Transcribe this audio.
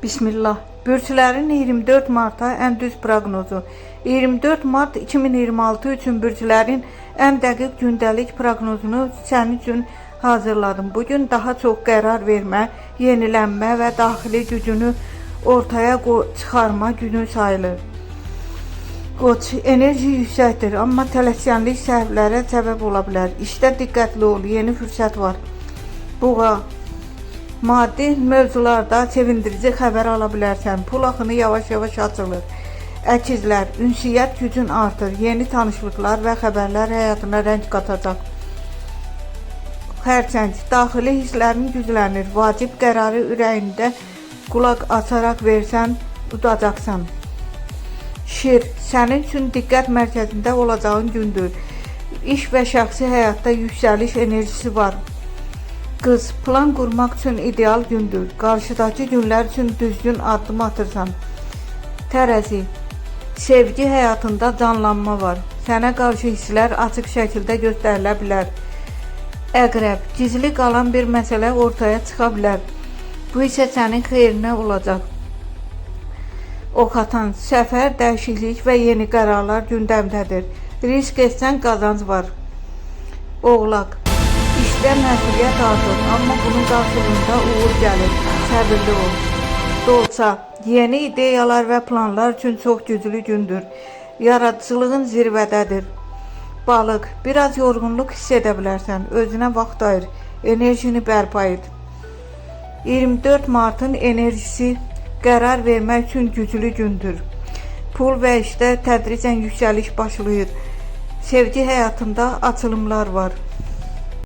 Bismillah. Bürclərin 24 Marta ən düz proqnozu. 24 Mart 2026 üçün bürclərin ən dəqiq gündəlik proqnozunu sənin üçün hazırladım. Bugün daha çox qərar vermə, yenilənmə və daxili gücünü ortaya çıxarma günü sayılır. Qoç, enerji yüksəkdir, amma tələskənlik səhvlərə səbəb ola bilər. İşdə diqqətli ol, yeni fürsət var. Buğa, maddi mövzularda sevindirici xəbər ala bilərsən. Pul axını yavaş-yavaş açılır. Əkizlər, ünsiyyət gücün artır. Yeni tanışlıqlar və xəbərlər həyatına rəng qatacaq. Xərçəng, daxili hisslərin güclənir. Vacib qərarı ürəyində qulaq asaraq versən, udacaqsan. Şir, sənin üçün diqqət mərkəzində olacağın gündür. İş və şəxsi həyatda yüksəliş enerjisi var. Qız, plan qurmaq üçün ideal gündür. Qarşıdakı günlər üçün düzgün addım atırsan. Tərəzi, sevgi həyatında canlanma var. Sənə qarşı hisslər açıq şəkildə göstərilə bilər. Əqrəb, gizli qalan bir məsələ ortaya çıxa bilər. Bu isə sənin xeyrinə olacaq. Oxatan, səfər, dəyişiklik və yeni qərarlar gündəmdədir. Risk etsən qazanc var. Oğlaq, işdə məsuliyyət artır, amma bunun qarşılığında uğur gəlir. Səbirli ol. Dolça, yeni ideyalar və planlar üçün çox güclü gündür. Yaradıcılığın zirvədədir. Balıq, biraz yorğunluq hiss edə bilərsən. Özünə vaxt ayır, enerjini bərpa et. 24 Martın enerjisi qərar vermək üçün güclü gündür. Pul və işdə tədricən yüksəliş başlayır. Sevgi həyatında açılımlar var.